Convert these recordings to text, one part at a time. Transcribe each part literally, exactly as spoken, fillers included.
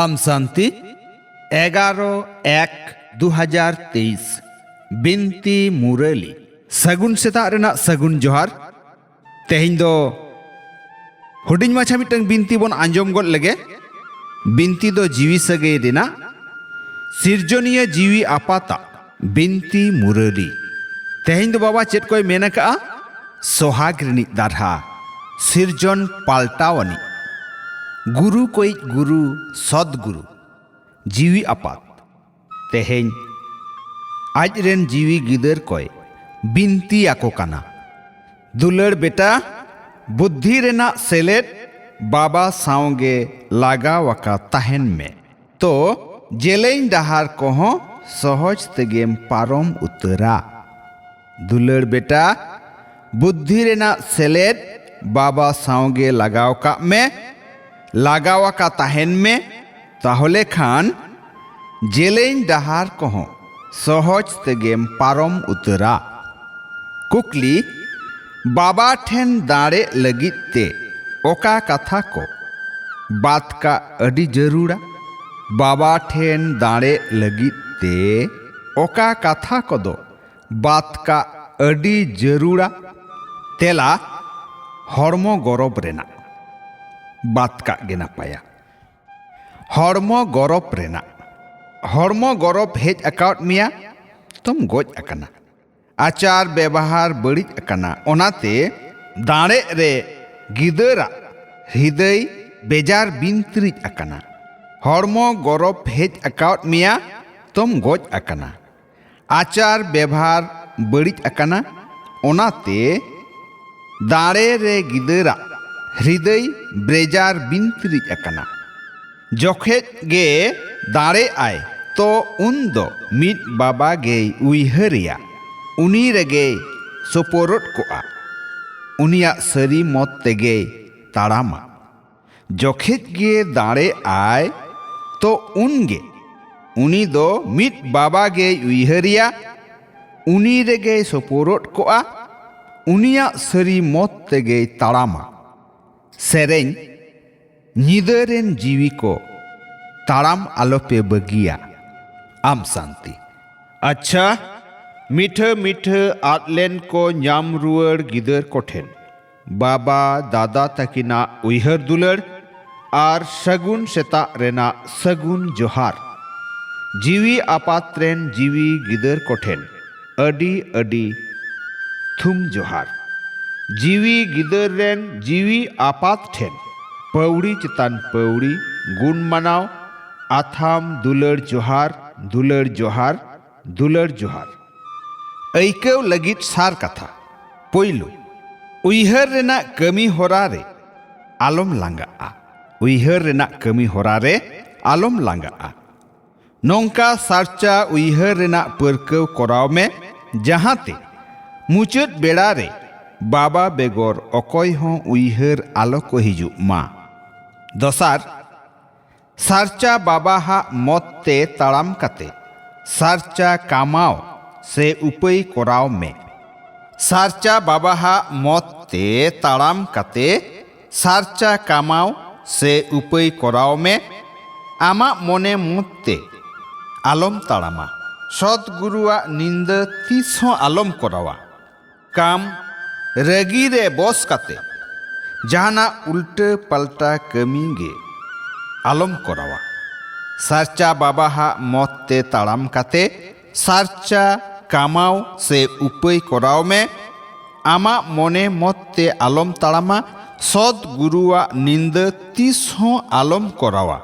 ᱟᱢ ᱥᱟᱱᱛᱤ, ᱮᱜᱟᱨᱚ ᱮᱠ ᱫᱩ ᱦᱟᱡᱟᱨ ᱛᱮᱭᱤᱥ, ᱵᱤᱱᱛᱤ ᱢᱩᱨᱟᱹᱞᱤ᱾ ᱥᱟᱹᱜᱩᱱ ᱥᱮᱛᱟᱜ ᱨᱮᱱᱟᱜ ᱥᱟᱹᱜᱩᱱ ᱡᱚᱦᱟᱨ᱾ ᱛᱮᱦᱮᱧ ᱫᱚ ᱦᱩᱰᱤᱧ ᱢᱟᱪᱷᱟ ᱢᱤᱫᱴᱟᱝ ᱵᱤᱱᱛᱤ ᱵᱚᱱ ᱟᱸᱡᱚᱢ ᱜᱚᱫ ᱞᱮᱜᱮ᱾ ᱵᱤᱱᱛᱤ ᱫᱚ ᱡᱤᱣᱤ ᱥᱟᱹᱜᱟᱹᱭ ᱨᱮᱱᱟᱜ, ᱥᱤᱨᱡᱚᱱᱤᱭᱟᱹ ᱡᱤᱣᱤ ᱟᱯᱟᱛᱟᱜ ᱵᱤᱱᱛᱤ ᱢᱩᱨᱟᱹᱞᱤ᱾ ᱛᱮᱦᱮᱧ ᱫᱚ ᱵᱟᱵᱟ ᱪᱮᱫ ᱠᱚᱭ ᱢᱮᱱ ᱟᱠᱟᱜᱼᱟ? ᱥᱚᱦᱟᱜᱽ ᱨᱤᱱᱤᱡ ᱫᱟᱨᱦᱟ, ᱥᱤᱨᱡᱚᱱ ᱯᱟᱞᱴᱟᱣ ᱟᱹᱱᱤᱡ, ᱜᱩᱨᱩ ᱠᱚᱭᱤᱡ ᱜᱩᱨᱩ, ᱥᱚᱫᱽ ᱜᱩᱨᱩ, ᱡᱤᱣᱤ ᱟᱯᱟᱛ᱾ ᱛᱮᱦᱮᱧ ᱟᱡ ᱨᱮᱱ ᱡᱤᱣᱤ ᱜᱤᱫᱟᱹᱨ ᱠᱚᱭ ᱵᱤᱱᱛᱤ ᱟᱠᱚ ᱠᱟᱱᱟ, ᱫᱩᱞᱟᱹᱲ ᱵᱮᱴᱟ, ᱵᱩᱫᱽᱫᱷᱤ ᱨᱮᱱᱟᱜ ᱥᱮᱞᱮᱫ ᱵᱟᱵᱟ ᱥᱟᱶᱜᱮ ᱞᱟᱜᱟᱣ ᱟᱠᱟ ᱛᱟᱦᱮᱱ ᱢᱮ᱾ ᱛᱚ ᱡᱮᱞᱮᱧ ᱰᱟᱦᱟᱨ ᱠᱚᱦᱚᱸ ᱥᱚᱦᱚᱡ ᱛᱮᱜᱮᱢ ᱯᱟᱨᱚᱢ ᱩᱛᱟᱹᱨᱟ᱾ ᱫᱩᱞᱟᱹᱲ ᱵᱮᱴᱟ, ᱵᱩᱫᱽᱫᱷᱤ ᱨᱮᱱᱟᱜ ᱥᱮᱞᱮᱫ ᱵᱟᱵᱟ ᱥᱟᱶᱜᱮ ᱞᱟᱜᱟᱣ ᱠᱟᱜ ᱢᱮ, ᱞᱟᱜᱟᱣ ᱟᱠᱟ ᱛᱟᱦᱮᱱ ᱢᱮ᱾ ᱛᱟᱦᱚᱞᱮ ᱠᱷᱟᱱ ᱡᱮᱞᱮᱧ ᱰᱟᱦᱟᱨ ᱠᱚᱦᱚᱸ ᱥᱚᱦᱚᱡ ᱛᱮᱜᱮᱢ ᱯᱟᱨᱚᱢ ᱩᱛᱟᱹᱨᱟ᱾ ᱠᱩᱠᱞᱤ: ᱵᱟᱵᱟ ᱴᱷᱮᱱ ᱫᱟᱲᱮᱜ ᱞᱟᱹᱜᱤᱫ ᱛᱮ ᱚᱠᱟ ᱠᱟᱛᱷᱟ ᱠᱚ ᱵᱟᱫ ᱠᱟᱜ ᱟᱹᱰᱤ ᱡᱟᱹᱨᱩᱲᱟ? ᱵᱟᱵᱟ ᱴᱷᱮᱱ ᱫᱟᱲᱮᱜ ᱞᱟᱹᱜᱤᱫ ᱛᱮ ᱚᱠᱟ ᱠᱟᱛᱷᱟ ᱠᱚᱫᱚ ᱵᱟᱫ ᱠᱟᱜ ᱟᱹᱰᱤ ᱡᱟᱹᱨᱩᱲᱟ? ᱛᱮᱞᱟ: ᱦᱚᱲᱢᱚ ᱜᱚᱨᱚᱵ ᱨᱮᱱᱟᱜ᱾ ᱵᱟᱫ ᱠᱟᱜ ᱜᱮ ᱱᱟᱯᱟᱭᱟ᱾ ᱦᱚᱲᱢᱚ ᱜᱚᱨᱚᱵ ᱨᱮᱱᱟᱜ᱾ ᱦᱚᱲᱢᱚ ᱜᱚᱨᱚᱵ ᱦᱮᱡ ᱟᱠᱟᱣᱟᱫ ᱢᱮᱭᱟ, ᱛᱚᱢ ᱜᱚᱡ ᱟᱠᱟᱱᱟ᱾ ᱟᱪᱟᱨ ᱵᱮᱵᱚᱦᱟᱨ ᱵᱟᱹᱲᱤᱡ ᱟᱠᱟᱱᱟ, ᱚᱱᱟᱛᱮ ᱫᱟᱲᱮᱜ ᱨᱮ ᱜᱤᱫᱟᱹᱨᱟᱜ ᱦᱨᱤᱫᱟᱹᱭ ᱵᱮᱡᱟᱨ ᱵᱤᱱᱛᱤᱨᱤᱡ ᱟᱠᱟᱱᱟ᱾ ᱦᱚᱲᱢᱚ ᱜᱚᱨᱚᱵ ᱦᱮᱡ ᱟᱠᱟᱣᱟᱫ ᱢᱮᱭᱟ, ᱛᱚᱢ ᱜᱚᱡ ᱟᱠᱟᱱᱟ᱾ ᱟᱪᱟᱨ ᱵᱮᱵᱷᱟᱨ ᱵᱟᱹᱲᱤᱡ ᱟᱠᱟᱱᱟ, ᱚᱱᱟᱛᱮ ᱫᱟᱲᱮ ᱨᱮ ᱜᱤᱫᱟᱹᱨᱟᱜ ᱦᱨᱤᱫᱟᱹᱭ ᱵᱨᱮᱡᱟᱨ ᱵᱤᱱᱛᱤᱨᱤᱡ ᱟᱠᱟᱱᱟ᱾ ᱡᱚᱠᱷᱮᱡ ᱜᱮ ᱫᱟᱲᱮᱜ ᱟᱭ, ᱛᱚ ᱩᱱ ᱫᱚ ᱢᱤᱫ ᱵᱟᱵᱟ ᱜᱮᱭ ᱩᱭᱦᱟᱹᱨᱮᱭᱟ, ᱩᱱᱤ ᱨᱮᱜᱮᱭ ᱥᱳᱯᱳᱨᱚᱫ ᱠᱚᱜᱼᱟ, ᱩᱱᱤᱭᱟᱜ ᱥᱟᱹᱨᱤ ᱢᱚᱛ ᱛᱮᱜᱮᱭ ᱛᱟᱲᱟᱢᱟ᱾ ᱡᱚᱠᱷᱮᱡ ᱜᱮ ᱫᱟᱲᱮᱜ ᱟᱭ, ᱛᱚ ᱩᱱᱜᱮ ᱩᱱᱤ ᱫᱚ ᱢᱤᱫ ᱵᱟᱵᱟ ᱜᱮᱭ ᱩᱭᱦᱟᱹᱨᱮᱭᱟ, ᱩᱱᱤ ᱨᱮᱜᱮᱭ ᱥᱳᱯᱳᱨᱚᱫ ᱠᱚᱜᱼᱟ, ᱩᱱᱤᱭᱟᱜ ᱥᱟᱹᱨᱤ ᱢᱚᱛ ᱛᱮᱜᱮᱭ ᱛᱟᱲᱟᱢᱟ᱾ ᱥᱮᱨᱮᱧ: ᱧᱤᱫᱟᱹ ᱨᱮᱱ ᱡᱤᱣᱤ ᱠᱚ ᱛᱟᱲᱟᱢ ᱟᱞᱚᱯᱮ ᱵᱟᱹᱜᱤᱭᱟ᱾ ᱟᱢ ᱥᱟᱱᱛᱤ᱾ ᱟᱪᱪᱷᱟ, ᱢᱤᱴᱷᱟᱹ ᱢᱤᱴᱷᱟᱹ ᱟᱫ ᱞᱮᱱ ᱠᱚ ᱧᱟᱢ ᱨᱩᱣᱟᱹᱲ ᱜᱤᱫᱟᱹᱨ ᱠᱚᱴᱷᱮᱱ ᱵᱟᱵᱟ ᱫᱟᱫᱟ ᱛᱟᱹᱠᱤᱱᱟᱜ ᱩᱭᱦᱟᱹᱨ ᱫᱩᱞᱟᱹᱲ ᱟᱨ ᱥᱟᱹᱜᱩᱱ ᱥᱮᱛᱟᱜ ᱨᱮᱱᱟᱜ ᱥᱟᱹᱜᱩᱱ ᱡᱚᱦᱟᱨ᱾ ᱡᱤᱣᱤ ᱟᱯᱟᱛ ᱨᱮᱱ ᱡᱤᱣᱤ ᱜᱤᱫᱟᱹᱨ ᱠᱚᱴᱷᱮᱱ ᱟᱹᱰᱤ ᱟᱹᱰᱤ ᱛᱷᱩᱢ ᱡᱚᱦᱟᱨ᱾ ᱡᱤᱣᱤ ᱜᱤᱫᱟᱹᱨ ᱨᱮᱱ ᱡᱤᱣᱤ ᱟᱯᱟᱛ ᱴᱷᱮᱱ ᱯᱟᱹᱣᱲᱤ ᱪᱮᱛᱟᱱ ᱯᱟᱹᱣᱲᱤ ᱜᱩᱱ ᱢᱟᱱᱟᱣ, ᱟᱛᱷᱟᱢ ᱫᱩᱞᱟᱹᱲ ᱡᱚᱦᱟᱨ, ᱫᱩᱞᱟᱹᱲ ᱡᱚᱦᱟᱨ, ᱫᱩᱞᱟᱹᱲ ᱡᱚᱦᱟᱨ᱾ ᱟᱹᱭᱠᱟᱹᱣ ᱞᱟᱹᱜᱤᱫ ᱥᱟᱨ ᱠᱟᱛᱷᱟ᱾ ᱯᱳᱭᱞᱳ, ᱩᱭᱦᱟᱹᱨ ᱨᱮᱱᱟᱜ ᱠᱟᱹᱢᱤ ᱦᱚᱨᱟ ᱨᱮ ᱟᱞᱚᱢ ᱞᱟᱸᱜᱟᱜᱼᱟ᱾ ᱩᱭᱦᱟᱹᱨ ᱨᱮᱱᱟᱜ ᱠᱟᱹᱢᱤ ᱦᱚᱨᱟ ᱨᱮ ᱟᱞᱚᱢ ᱞᱟᱸᱜᱟᱜᱼᱟ᱾ ᱱᱚᱝᱠᱟ ᱥᱟᱨᱪᱟ ᱩᱭᱦᱟᱹᱨ ᱨᱮᱱᱟᱜ ᱯᱟᱹᱨᱠᱟᱹᱣ ᱠᱚᱨᱟᱣ ᱢᱮ, ᱡᱟᱦᱟᱸᱛᱮ ᱢᱩᱪᱟᱹᱫ ᱵᱮᱲᱟ ᱨᱮ ᱵᱟᱵᱟ ᱵᱮᱜᱚᱨ ᱚᱠᱚᱭ ᱦᱚᱸ ᱩᱭᱦᱟᱹᱨ ᱟᱞᱚ ᱠᱚ ᱦᱤᱡᱩᱜ ᱢᱟ᱾ ᱫᱚᱥᱟᱨ, ᱥᱟᱨᱪᱟ ᱵᱟᱵᱟᱦᱟᱜ ᱢᱚᱛ ᱛᱮ ᱛᱟᱲᱟᱢ ᱠᱟᱛᱮ ᱥᱟᱨᱪᱟ ᱠᱟᱢᱟᱣ ᱥᱮ ᱩᱯᱟᱹᱭ ᱠᱚᱨᱟᱣ ᱢᱮ᱾ ᱥᱟᱨᱪᱟ ᱵᱟᱵᱟᱦᱟᱜ ᱢᱚᱛ ᱛᱮ ᱛᱟᱲᱟᱢ ᱠᱟᱛᱮ ᱥᱟᱨᱪᱟ ᱠᱟᱢᱟᱣ ᱥᱮ ᱩᱯᱟᱹᱭ ᱠᱚᱨᱟᱣ ᱢᱮ᱾ ᱟᱢᱟᱜ ᱢᱚᱱᱮ ᱢᱚᱛ ᱛᱮ ᱟᱞᱚᱢ ᱛᱟᱲᱟᱢᱟ᱾ ᱥᱚᱛ ᱜᱩᱨᱩᱣᱟᱜ ᱱᱤᱱᱫᱟᱹ ᱛᱤᱥ ᱦᱚᱸ ᱟᱞᱚᱢ ᱠᱚᱨᱟᱣᱟ᱾ ᱠᱟᱢ ᱨᱟᱹᱜᱤ ᱨᱮ ᱵᱚᱥ ᱠᱟᱛᱮ ᱡᱟᱦᱟᱱᱟᱜ ᱩᱞᱴᱟᱹ ᱯᱟᱞᱴᱟ ᱠᱟᱹᱢᱤ ᱜᱮ ᱟᱞᱚᱢ ᱠᱚᱨᱟᱣᱟ᱾ ᱥᱟᱨᱪᱟ ᱵᱟᱵᱟᱦᱟᱜ ᱢᱚᱛ ᱛᱮ ᱛᱟᱲᱟᱢ ᱠᱟᱛᱮ ᱥᱟᱨᱪᱟ ᱠᱟᱢᱟᱣ ᱥᱮ ᱩᱯᱟᱹᱭ ᱠᱚᱨᱟᱣ ᱢᱮ᱾ ᱟᱢᱟᱜ ᱢᱚᱱᱮ ᱢᱚᱛ ᱛᱮ ᱟᱞᱚᱢ ᱛᱟᱲᱟᱢᱟ᱾ ᱥᱚᱛ ᱜᱩᱨᱩᱣᱟᱜ ᱱᱤᱱᱫᱟᱹ ᱛᱤᱥ ᱦᱚᱸ ᱟᱞᱚᱢ ᱠᱚᱨᱟᱣᱟ᱾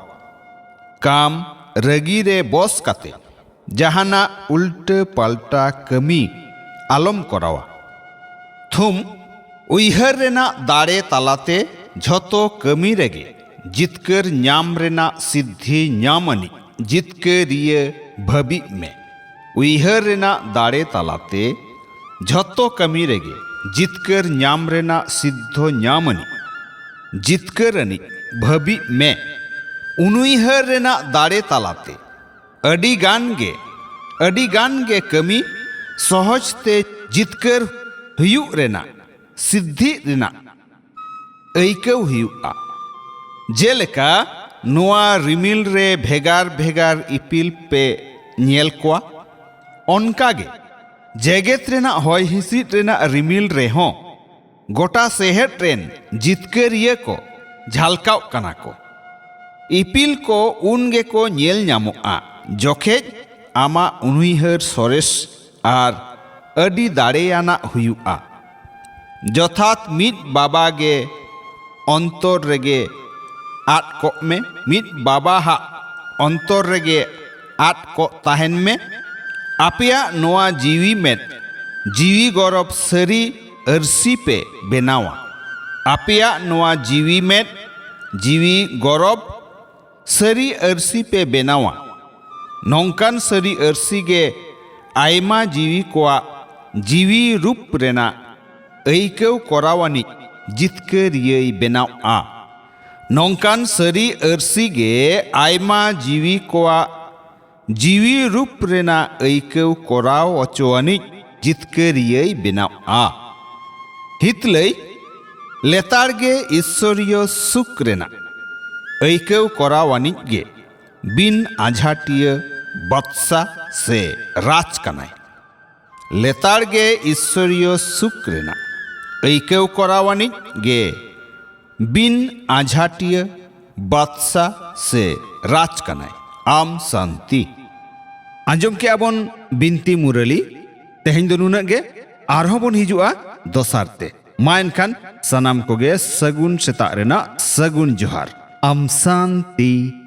ᱠᱟᱢ ᱨᱟᱹᱜᱤ ᱨᱮ ᱵᱚᱥ ᱠᱟᱛᱮ ᱡᱟᱦᱟᱱᱟᱜ ᱩᱞᱴᱟᱹ ᱯᱟᱞᱴᱟ ᱠᱟᱹᱢᱤ ᱟᱞᱚᱢ ᱠᱚᱨᱟᱣᱟ᱾ ᱛᱷᱩᱢ ᱩᱭᱦᱟᱹᱨ ᱨᱮᱱᱟᱜ ᱫᱟᱲᱮ ᱛᱟᱞᱟᱛᱮ ᱡᱷᱚᱛᱚ ᱠᱟᱹᱢᱤ ᱨᱮᱜᱮ ᱡᱤᱛᱠᱟᱹᱨ ᱧᱟᱢ ᱨᱮᱱᱟᱜ ᱥᱤᱫᱽᱫᱷᱤ ᱧᱟᱢ ᱟᱹᱱᱤᱡ ᱡᱤᱛᱠᱟᱹᱨᱤᱭᱟᱹ ᱵᱷᱟᱹᱵᱤᱜ ᱢᱮ᱾ ᱩᱭᱦᱟᱹᱨ ᱨᱮᱱᱟᱜ ᱫᱟᱲᱮ ᱛᱟᱞᱟᱛᱮ ᱡᱷᱚᱛᱚ ᱠᱟᱹᱢᱤ ᱨᱮᱜᱮ ᱡᱤᱛᱠᱟᱹᱨ ᱧᱟᱢ ᱨᱮᱱᱟᱜ ᱥᱤᱫᱽᱫᱷᱚ ᱧᱟᱢ ᱟᱹᱱᱤᱡ ᱡᱤᱛᱠᱟᱹᱨ ᱟᱹᱱᱤᱡ ᱵᱷᱟᱹᱵᱤᱜ ᱢᱮ᱾ ᱩᱱᱩᱭᱦᱟᱹᱨ ᱨᱮᱱᱟᱜ ᱫᱟᱲᱮ ᱛᱟᱞᱟᱛᱮ ᱟᱹᱰᱤ ᱜᱟᱱ ᱜᱮ, ᱟᱹᱰᱤ ᱜᱟᱱ ᱜᱮ ᱠᱟᱹᱢᱤ ᱥᱚᱦᱚᱡ ᱛᱮ ᱡᱤᱛᱠᱟᱹᱨ ᱦᱩᱭᱩᱜ ᱨᱮᱱᱟᱜ, ᱥᱤᱫᱽᱫᱷᱤ ᱨᱮᱱᱟᱜ ᱟᱹᱭᱠᱟᱹᱣ ᱦᱩᱭᱩᱜᱼᱟ᱾ ᱡᱮᱞᱮᱠᱟ, ᱱᱚᱣᱟ ᱨᱤᱢᱤᱞ ᱨᱮ ᱵᱷᱮᱜᱟᱨ ᱵᱷᱮᱜᱟᱨ ᱤᱯᱤᱞ ᱯᱮ ᱧᱮᱞ ᱠᱚᱣᱟ, ᱚᱱᱠᱟᱜᱮ ᱡᱮᱜᱮᱛ ᱨᱮᱱᱟᱜ ᱦᱚᱭ ᱦᱤᱸᱥᱤᱫ ᱨᱮᱱᱟᱜ ᱨᱤᱢᱤᱞ ᱨᱮᱦᱚᱸ ᱜᱚᱴᱟ ᱥᱮᱦᱮᱫ ᱨᱮᱱ ᱡᱤᱛᱠᱟᱹᱨᱤᱭᱟᱹ ᱠᱚ ᱡᱷᱟᱞᱠᱟᱣᱜ ᱠᱟᱱᱟ ᱠᱚ᱾ ᱤᱯᱤᱞ ᱠᱚ ᱩᱱ ᱜᱮᱠᱚ ᱧᱮᱞ ᱧᱟᱢᱚᱜᱼᱟ, ᱡᱚᱠᱷᱮᱡ ᱟᱢᱟᱜ ᱩᱱᱩᱭᱦᱟᱹᱨ ᱥᱚᱨᱮᱥ ᱟᱨ ᱟᱹᱰᱤ ᱫᱟᱲᱮᱭᱟᱱᱟᱜ ᱦᱩᱭᱩᱜᱼᱟ᱾ ᱡᱚᱛᱷᱟᱛ ᱢᱤᱫ ᱵᱟᱵᱟ ᱜᱮ ᱚᱱᱛᱚᱨ ᱨᱮᱜᱮ ᱟᱫ ᱠᱚᱜ ᱢᱮ, ᱢᱤᱫ ᱵᱟᱵᱟ ᱦᱟᱜ ᱚᱱᱛᱚᱨ ᱨᱮᱜᱮ ᱟᱫ ᱠᱚᱜ ᱛᱟᱦᱮᱱ ᱢᱮ᱾ ᱟᱯᱮᱭᱟᱜ ᱱᱚᱣᱟ ᱡᱤᱣᱤ ᱢᱮᱫ, ᱡᱤᱣᱤ ᱜᱚᱨᱚᱵ ᱥᱟᱹᱨᱤ ᱟᱹᱨᱥᱤ ᱯᱮ ᱵᱮᱱᱟᱣᱟ᱾ ᱟᱯᱮᱭᱟᱜ ᱱᱚᱣᱟ ᱡᱤᱣᱤ ᱢᱮᱫ, ᱡᱤᱣᱤ ᱜᱚᱨᱚᱵ ᱥᱟᱹᱨᱤ ᱟᱹᱨᱥᱤ ᱯᱮ ᱵᱮᱱᱟᱣᱟ᱾ ᱱᱚᱝᱠᱟᱱ ᱥᱟᱹᱨᱤ ᱟᱹᱨᱥᱤ ᱜᱮ ᱟᱭᱢᱟ ᱡᱤᱣᱤ ᱠᱚᱣᱟᱜ ᱡᱤᱣᱤ ᱨᱩᱯ ᱨᱮᱱᱟᱜ ᱟᱹᱭᱠᱟᱹᱣ ᱠᱚᱨᱟᱣ ᱟᱹᱱᱤᱡ ᱡᱤᱛᱠᱟᱹᱨᱤᱭᱟᱹᱭ ᱵᱮᱱᱟᱣᱜᱼᱟ᱾ ᱱᱚᱝᱠᱟᱱ ᱥᱟᱹᱨᱤ ᱟᱹᱨᱥᱤ ᱜᱮ ᱟᱭᱢᱟ ᱡᱤᱣᱤ ᱠᱚᱣᱟᱜ ᱡᱤᱣᱤ ᱨᱩᱯ ᱨᱮᱱᱟᱜ ᱟᱹᱭᱠᱟᱹᱣ ᱠᱚᱨᱟᱣ ᱚᱪᱚ ᱟᱹᱱᱤᱡ ᱡᱤᱛᱠᱟᱹᱨᱤᱭᱟᱹᱭ ᱵᱮᱱᱟᱣᱜᱼᱟ᱾ ᱦᱤᱛᱞᱟᱹᱭ ᱞᱮᱛᱟᱲ ᱜᱮ ᱤᱥᱥᱚᱨᱤᱭᱚ ᱥᱩᱠ ᱨᱮᱱᱟᱜ ᱟᱹᱭᱠᱟᱹᱣ ᱠᱚᱨᱟᱣ ᱟᱹᱱᱤᱡ ᱜᱮ ᱵᱤᱱ ᱟᱡᱷᱟᱴᱤᱭᱟᱹ ᱵᱟᱫᱥᱟ ᱥᱮ ᱨᱟᱡᱽ ᱠᱟᱱᱟᱭ᱾ ᱞᱮᱛᱟᱲ ᱜᱮ ᱤᱥᱥᱚᱨᱤᱭᱚ ᱥᱩᱠ ᱨᱮᱱᱟᱜ ᱟᱹᱭᱠᱟᱹᱣ ᱠᱚᱨᱟᱣ ᱟᱹᱱᱤᱡ ᱜᱮ ᱵᱤᱱ ᱟᱡᱷᱟᱴᱤᱭᱟᱹ ᱵᱟᱫᱥᱟ ᱥᱮ ᱨᱟᱡᱽ ᱠᱟᱱᱟᱭ᱾ ᱟᱢ ᱥᱟᱱᱛᱤ᱾ ᱟᱸᱡᱚᱢ ᱠᱮᱜᱼᱟ ᱵᱚᱱ ᱵᱤᱱᱛᱤ ᱢᱩᱨᱟᱹᱞᱤ᱾ ᱛᱮᱦᱮᱧ ᱫᱚ ᱱᱩᱱᱟᱹᱜ ᱜᱮ, ᱟᱨᱦᱚᱸ ᱵᱚᱱ ᱦᱤᱡᱩᱜᱼᱟ ᱫᱚᱥᱟᱨ ᱛᱮ᱾ ᱢᱟ ᱮᱱᱠᱷᱟᱱ ᱥᱟᱱᱟᱢ ᱠᱚᱜᱮ ᱥᱟᱹᱜᱩᱱ ᱥᱮᱛᱟᱜ ᱨᱮᱱᱟᱜ ᱥᱟᱹᱜᱩᱱ ᱡᱚᱦᱟᱨ᱾ ᱟᱢ ᱥᱟᱱᱛᱤ᱾